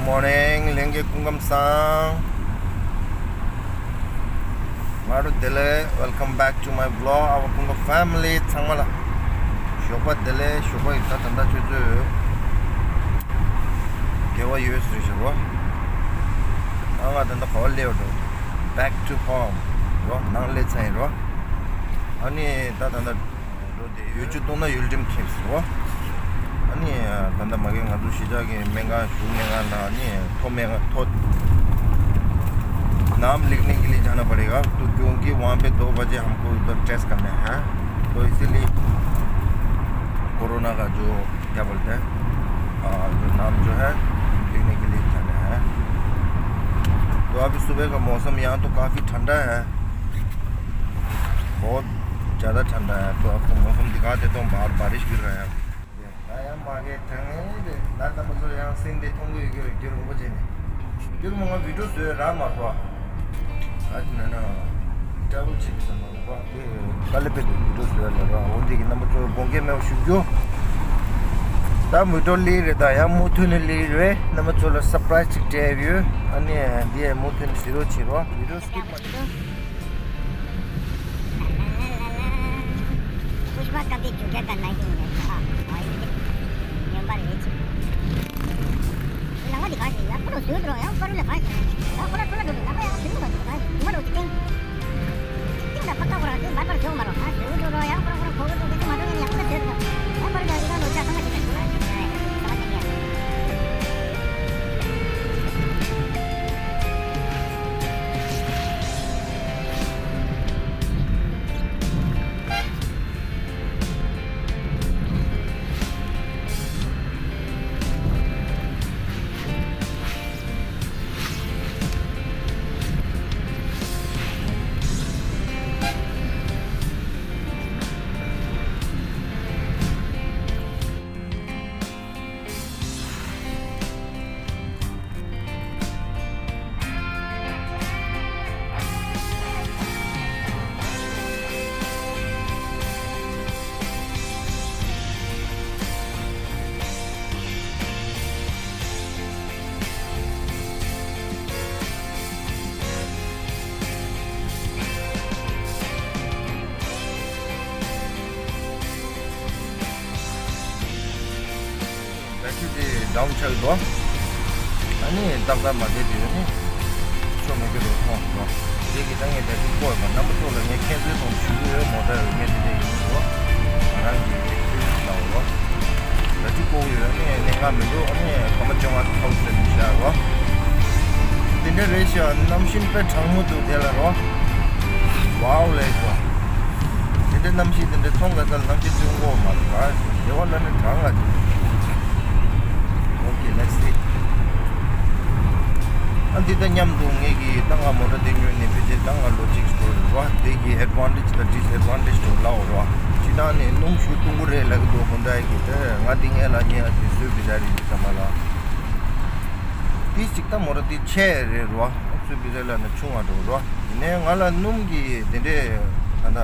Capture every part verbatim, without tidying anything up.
Morning, ལྷན་རྒྱས་སྐུ་ཁམས་བཟང་། ང་རོ་བདེ་ལེགས། Welcome back to my vlog, our སྐུ་ཁམས་family ཚང་མ་ལ། ཞོགས་པ་བདེ་ལེགས། ཞོགས་པ་ཡིན་ད་ད་ལྟ་ཆུ་ཚོད་བརྒྱད་པ་ཡོད་ཟེར་ཞོགས་པ། ཨ་ང་ད་ལྟ་ག་བ་སླེབས་འགྲོ། Back to home རོ། ནང་སླེབས་ཚར་ཡིན་རོ། ཨ་ནི་ད་ད་ལྟ་འགྲོ་དེ་ཡུལ་ཆུ་སྟོང་ན་ཡུལ་ཁྲིམས་ཁེབས་སོ། ཨ་ནི་ད་ལྟ་མ་གི་ང་ཚོ་གཞིས་ཆགས་ཀྱི་སྨན་ཁང་གཞུང་སྨན་ཁང་ནང་ཨ་ནི་མཐོ་སྨན་ཁང་མཐོ། नाम लिखने के लिए जाना पड़ेगा, तो क्योंकि वहाँ पे दो बजे हमको उधर टेस्ट करना है, तो इसीलिए कोरोना का जो क्या बोलते हैं, आ, जो नाम जो है लिखने के लिए जाना है। तो अभी सुबह का मौसम यहाँ तो काफ़ी ठंडा है, बहुत ज़्यादा ठंडा है। तो आपको मौसम दिखा देता हूँ, बाहर बारिश गिर रहा है। ད་ཡང་མ་གི་དྲང་ངེས་རེད། ད་ལྟ་མ་ཚོ་ཡང་སེང་དེ་མཐོང་གི་ཡོད་ཀྱི་རེད། རྒྱུ་རིང་པོ་བྱས་ནས། རྒྱུ་མ་ང་བི་ཌིའོ་བཟོས་རག་མ་རོ། ད་ནི་ན་ཊ་རེ་ཝལ་བྱེད་ཀྱི་ས་ནོ་རོ། དེ་དཀའ་ལས་དཔེ་འདུག་བི་ཌིའོ་བཟོས་ལ་རོ། འོ་འདི་གི་རྣམ་པ་ཚོ་དགོངས་འགལ་མེད་པ་ཞུ་རྒྱུ། ད་བི་ཌིའོ་ལི་རེད། ད་ཡང་མུ་མཐུད་ནས་ལི་རེད། རྣམ་པ་ཚོ་ལ་སར་པ་རའི་སི་ཅིག་སྤྲད་ཡོད། ཨ་ནི་འདི་ཡང་མུ་མཐུད་ནས་གཟིགས་རོགས་བྱེད་རོགས། བི་ཌིའོ་སི་ཀིབ་མ་བྱེད། पुष्पा कभी झुकेगा नहीं है। हाँ, हाँ, ये न्यूम्बर है जी। लंगा दिखा दे यार, पूरा सूट रो यार, ऊपर ले भाई। यार, पूरा, पूरा डूब, ना यार, शुरू कर दो भाई, ऊपर उठते हैं। कितना पक्का हो रहा है, बार-बार क्यों मारो? हाँ, सूट रो यार, पूरा, पूरा खोल दो, देखो, मारो, ये पूरा सूट रो। ऊपर जाएगा, लोचा समझ गया। समझ गया। བེ་ཊི་རི་དེ་ཌའུན་ཆགས་འདུག་ཨ་ནི་ཏག་ཏག་མ་བསྡད་དུས་ནི་ཆོ་མེད་ཀྱི་རེད་མཐོང་འདུག་དེ་གི་ད་ངས་བེ་ཊི་རི་བཀོག་ཡོད་པ། རྣམ་པ་ཚོ་ལ་ངས་ཁྱེད་ཚོའི་ཐོག་ཞུ་གི་ཡོད། མོ་ཊ་ཡོད་ངས་དེ་འདྲ་ཡིན་འདུག་ང་རང་གི་ཨེག་སི་པི་རི་ཡན་སི་ལ་འོ་རོ། བེ་ཊི་རི་བཀོག་ཡོད། ཨ་ནི་གནད་འགག་མི་འདུག་ཨ་ནི་སྐར་མ་བཅོ་ལྔ་ཐོག་ཙམ་བཞག་རོ། དེ་འདྲ་རེད་ཤག་གནམ་གཤིས་དཔེ་གྲང་མོ་འདུག་དེ་ལ་རོ། ཝའོ་ལེགས་སོ། དེ་འདྲའི་གནམ་གཤིས་དེ་འདྲ་མཐོང་ག་ས་ལ་གནམ་གཤིས་ཚོད་མགོ་མ་རེད་པ། དེ་བ་ལ་ནི་གྲང་ང་ཅིག Okay, let's see. ཨ་འདི་ད་མཉམ་དུ་ངེད་ཀྱིས་ད་ང་མོ་ཊ་འདི་ཉོས་ནས་ཕལ་ཆེར་ད་ང་ལོ་གཅིག་འགྲོ་རེད་པ། དེ་གི་ཨེཌ་ཝན་ཊེཇ་དང་ཌིས་ཨེཌ་ཝན་ཊེཇ་འགྲོ་ལབ་འོ་ར། སྤྱིར་བཏང་ནས་སྣུམ་ཞུ་བཏུང་གི་རེད་ལབ་ཀྱི་འདུག་ཧོན་ཌའི་གི་དེ་ང་འདི་ངས་ལ་ཉེ་ཨ་ཅིག་སུས་བི་ཛ་རེད་འདི་ཚང་མ་ལ། དེ་གཅིག་ད་མོ་ཊ་དེ་ཆེ་རེད་རོ། སུས་བི་ཛ་ལ་ནི་ཆུང་བ་འགྲོ་རོ། ཡིན་ནའི་ང་ལ་སྣུམ་གི་དེ་འདྲས་ད་ད་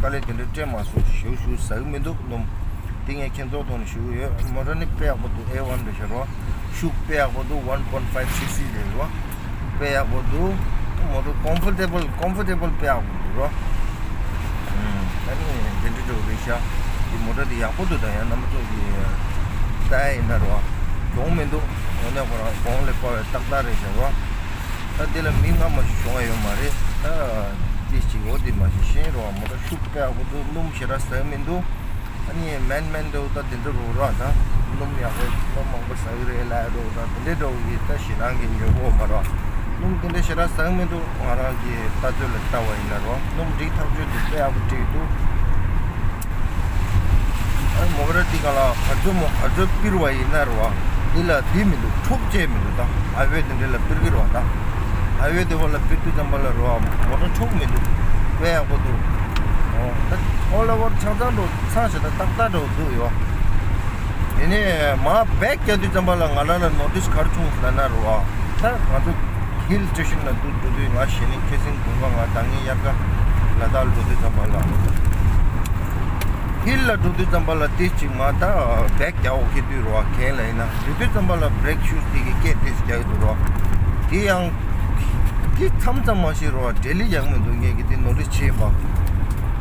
དཀའ་ལས་དེ་འདྲས་སྤྲད་མ་སོང་། ཞེའུ་ཞེའུ་ཟ་གི་མི་འདུག་སྣུམ། དེ་ངས་ཁྱེད་ཚོ་ཐོག་ནས་ཞུ་གི་ཡོད། མོ་ཊ་ནི་དཔེ་ཡག་པོ་འདུག་ཨེ་ཝན་རེད་ཤག་རོ། ཤུགས་དཔེ་ཡག་པོ་འདུག one point five C C རེད་རོ། དཔེ་ཡག་པོ་འདུག་མོ་ཊ་ཀོམ་ཕོར་ཊེ་བལ། ཀོམ་ཕོར་ཊེ་བལ་དཔེ་ཡག་པོ་འདུག་རོ། ཨུམ། ད་ནི་དེ་འདྲ་འགྲོ་རེད་ཤག་འདི་མོ་ཊ་འདི་ཡག་པོ་འདུག་ད་ཡང་རྣམ་པ་ཚོ་གི་ལྟ་ཡ་ཡིན་ན་རོ། གྱོང་མི་འདུག་འོ་ན་ཁོ་རང་གོང་ལས་ཕར་བའི་ཏག་ཏག་རེད་ཤག་རོ། ད་འདི་ལ་མི་སྔ་མ་ཞིག་བྱུང་བ་ཡོད་མ་རེད། ད་ཏིས་ཅིག་འོ་འདི་མ་ཤེས་ཤེས་རོ། མོ་ཊ་ཤུགས་དཔེ་ཡག་པོ་འདུག་སྣུམ་ཞེ་དྲག་ཟ་མི་འདུག་ཨ་ནི་སྨན་སྨན་འདྲ་བོ་ད་དེ་འདྲ་རོ་ར། ད་སྣུམ་ཡག་པོ་སྣུམ་མང་པོ་ཟ་གི་རེད་ལབ་རོ། ད་དེ་འདྲ་འདྲ་བོ་གི་ད་ཞེད་སྣང་གི་ཉོ་གོ་མ་རོ། སྣུམ་དེ་འདྲ་ཞེ་དྲག་ཟ་གི་མི་འདུག་ང་རང་གི་ལྟ་ཚུལ་ལ་ལྟ་བ་ཡིན་ན་རོ། སྣུམ་འགྲིག་ཐག་ཆོད་འདུག་དཔེ་ཡག་པོ་འགྲིག་འདུག་ཨ་མོ་ཊ་འདི་ག་ལ་ག་ཚོད་མོ་ག་ཚོད་པིར་བ་ཡིན་ན་རོ། འདི་ལ་འདི་མི་འདུག་འཁྲུག་ཅེས་མི་འདུག་ད་ཧའི་ཝེ་དེ་འདྲ་ལ་པིར་གི་རོ། ད་ཧའི་ཝེ་དེ་བ་ལ་པིར་དུས་ཙམ་པ་ལ་རོ། མོ་ཊ་འཁྲུག་མི་འདུག་དཔེ་ཡག་པོ་འདུག་ཨོ་ད་ཨོལ་ཨོ་ཝར་ཆ་ཚང་འགྲོ། ཚང་ཞེ་དྲག་ཏག་ཏག་འགྲོ་འདུག་ཡོད། དེ་ནས་མར་བེག་རྒྱག་དུས་ཙམ་པ་ལ་ང་རང་ལ་ནོ་ཊིས་ག་རེ་བྱུང་ཟེར་ན་རོ། ད་ང་ཚོ་ཧིལ་སི་ཊེ་ཤན་ལ་འདུག་འགྲོ་དུས་ང་གཞི་ནས་ཁེ་སིང་དགུན་ཁ་ང་ཟླ་ངའི་དབྱར་ཁ་ལ་དྭགས་ལ་འགྲོ་དུས་ཙམ་པ་ལ། ཧིལ་ལ་འགྲོ་དུས་ཙམ་པ་ལ་ཏིས་ཅིག་མ་ད་བེག་རྒྱག་འོ་ཁེ་དུས་རོ་གན་ལ་ཡིན་ན་འགྲོ་དུས་ཙམ་པ་ལ་བྲེག་ཤུ་ཟ་དེ་གི་སྐད་ཏིས་རྒྱག་གི་འདུག་རོ། དེ་ཡང་དེ་མཚམས་མཚམས་མ་ཤེས་རོ་ཌེ་ལི་ཡག་མི་འདུག་ངས་གི་དེ་ནོ་རི་ཆེ་བ་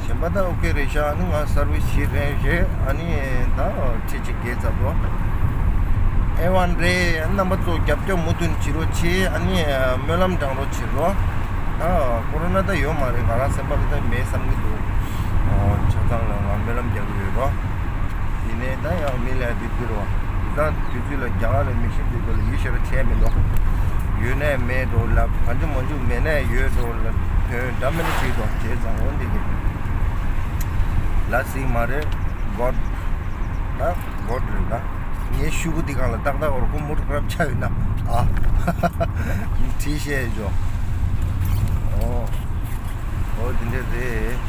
གཞན་པ་ད་ཨོ་ཁེ་རེད་ཤག་ཨ་ནི་ང་སར་ཝི་སི་བྱེད་རན་ཞེས་ཨ་ནི་ད་ཁྲི་ཅིག་གེ་ཚབ་རོ། ཨེ་ཝན་རེད། རྣམ་པ་ཚོ་རྒྱབ་སྐྱོར་མུ་མཐུད་བྱེད་རོགས་བྱེད། ཨ་ནི་སྨོན་ལམ་དྲང་རོགས་བྱེད་རོགས། ད་ཀོ་རོ་ན་ད་ཡོད་མ་རེད། ང་རང་སེམས་པ་ལ་ད་མེད་བསམ་གྱི་འདུག་ཆ་ཚང་ལ་ང་སྨོན་ལམ་རྒྱག་གི་ཡོད་རོགས། ཡིན་ནའི་ད་ཡང་མི་ལ་དེ་འདི་རོགས་དེ་ད་དུས་ཚོད་ལ་རྒྱ་གར་ལ་མི་ཤི་དུས་ཚོད་ལ་ཡིད་ཤེས་ར་བྱས་མི་འདུག་ཡོད་ནའི་མེད་འགྲོ་ལབ། གང་བྱུང་མང་བྱུང་མེད་ནའི་ཡོད་འགྲོ་ལབ། དོན་འདྲ་མིན་ནི་བྱེད་དོ་བྱས་ཙང་འོ་འདི་གི་ལ་སྲིད་མ་རེད། གོ་ད་གོ་རེད་ད། ངའི་ཤུ་གུ་འདི་གང་ལ་ཏག་ཏག་འོར་ཁོ་མུ་ཏུ་རབ་ཆ་ཡོད་ན་ཨ་ཁྲིད་བཤད་འཇོ། ཨོ་ཨོ་འདི་འདྲ་རེད།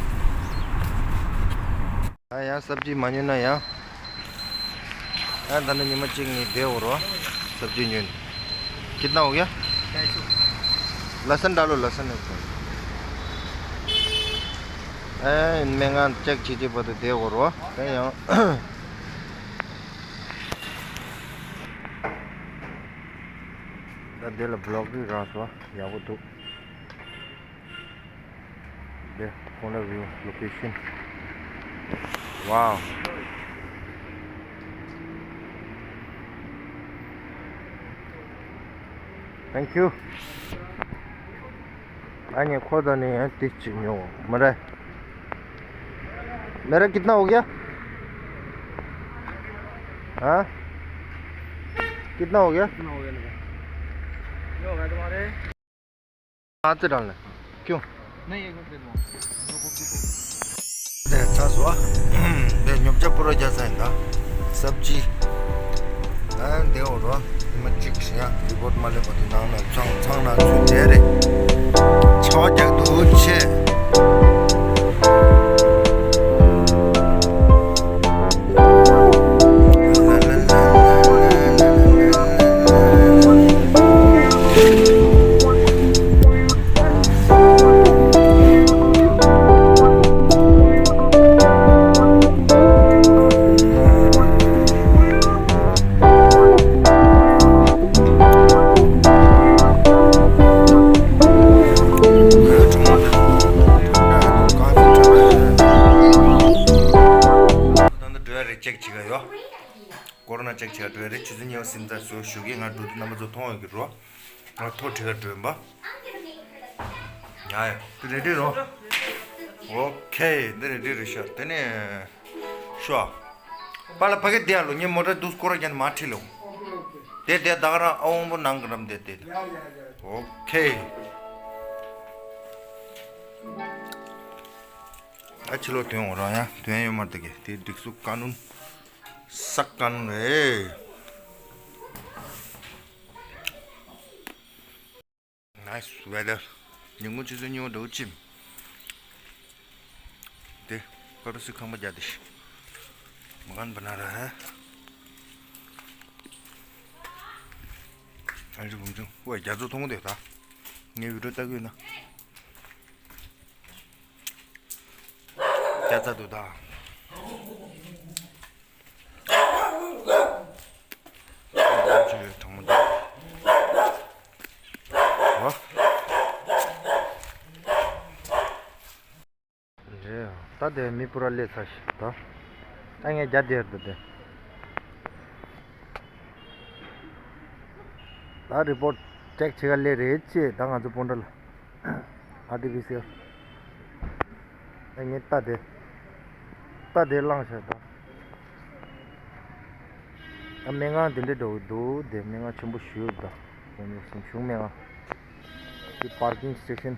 ཨ་ཡང་སབ་ཇི་མ་ཉོས་ན་ཡང་། ཨ་ད་ནི་ཉི་མ་གཅིག་ནི་བསྡད་འོར་བ་སབ་ཇི་ཉོས་ནི། ཁྱེད་ན་འོ་ཡ། ལ་སན་འདྲ་ལོ་ལ་སན་ནི། ཨེ་སྨན་ཁང་ཅེག་བྱེད་བྱེད་པ་དུ་བསྡད་འོར་བ་དེ་ཡང་། ད་འདི་ལ་བི་ལོག་རིགས་རག་སོང་ཡག་པོ་འདུག་འདི་ཁོང་ལ་བིའུ་ལོ་ཀེ་ཤན། Wow. Thank you. अने खुद नहीं है तीस चीज हो मेरा। मेरा कितना हो गया? हाँ, कितना हो गया? कितना हो गया लगा? ये हो गया तुम्हारे। हाथ से डालना है। क्यों? नहीं, एक मिनट दे दो। दे, अच्छा हुआ। दे, ཉོབ་ཆ་པུ་ར་རྒྱ་ས་ཡིན་ད། སབ་ཇི། ཨ་འདི་འོ་རོ། མ་གཅིག་ཤི་ཡ། རི་པོར་མ་ལེབ་པ་དེ་ནང་ན་ཚང་ཚང་ན་ཚུད་དེ་རེད། ཆ་བ་རྒྱག་ཏུ་ཆེ། ད་ལྟ་འགྲོ་ཡ་རེད། ཅེག་བྱེད་ག་ཡོད། ཀོ་རོ་ན་ཅེག་བྱེད་ག་འགྲོ་ཡ་རེད། ཆུ་ཚོད་ཉི་ཤུ་ཟིན་ཙང་བཟོ་ཞུ་གི། ང་འགྲོ་དུས་རྣམ་པ་ཚོ་མཐོང་ཡོད་ཀྱི་རོ། ང་ཐོ་བྲིས་ག་འགྲོ་ཡིན་པ། ཡ་ཡ། འདི་རེ་ཌི་རོ། ཨོ་ཁེ། འདི་རེ་ཌི་རེད་ཤག་དེ་ནས་ཤོ། པཱ་ལགས་ཕ་གི་བསྡད་ཡ་ལོ། ངས་མོ་ཊ་འདུག་སྐོར་ར་རྒྱག་ནས་མར་ཁྲིད་ལོ། དེ་དེ་ད་ག་རང་ཨ་འོང་པོ་ནང་གི་རམ་དེ་དེ། ཨོ་ཁེ། ཨ་ཕྱི་ལོགས་ཐོན་འོང་རང་ཡ་ཐོན་ཡོད་མ་རེད་ད་གི། དེ་སྒྲིག་སུ་ཀ་ནུན་ས་ཀ་ནུན་རེད། Nice weather. ཉིན་གུང་ཆུ་ཚོད་གཉིས་པ་འདྲ་བོ་ཅིམ། དེ་ཀ་རུ་སི་ཁང་པ་རྒྱག་དེ་ཤི། མ་གན་པ་ན་ར་ཧ། ཨ་རི་བུམ་ཆུང་ཝེ་རྒྱ་མཚོ་མཐོང་གི་འདུག་ད། ངའི་བི་ཌིའོ་ལྟ་གི་ཡོད་ན། རྒྱ་ཚ་འདུག་ད། ཆུ་ཡོད་གྲང་མོ་འདུག་ཨོ། རེད། ད་དེ་མི་པུ་ར་སླེབས་ཚར་ཤག་ད། ད་ངས་རྒྱ་དེར་འདུག་དེ། ད་རི་པོར་ཊི་ཅེག་བྱེད་ག་སླེབས་རེད་ཅེས། ད་ང་ཚོ་སྤོན་ཊ་ལ་ཨར་ཊི་པི་སི་ཨེལ། ཨ་ངས་རྟ་དེ། རྟ་དེ་བླངས་བཞག་ད། ཨ་སྨན་ཁང་དེ་འདྲའི་འགྲོ་གི་འདུག་དེ་སྨན་ཁང་ཆེན་པོ་ཞིག་ཡོད་ད། ཡང་མི་སེམས་གཞུང་སྨན་ཁང་། དེ་པར་ཀིང་སི་ཊེ་ཤན།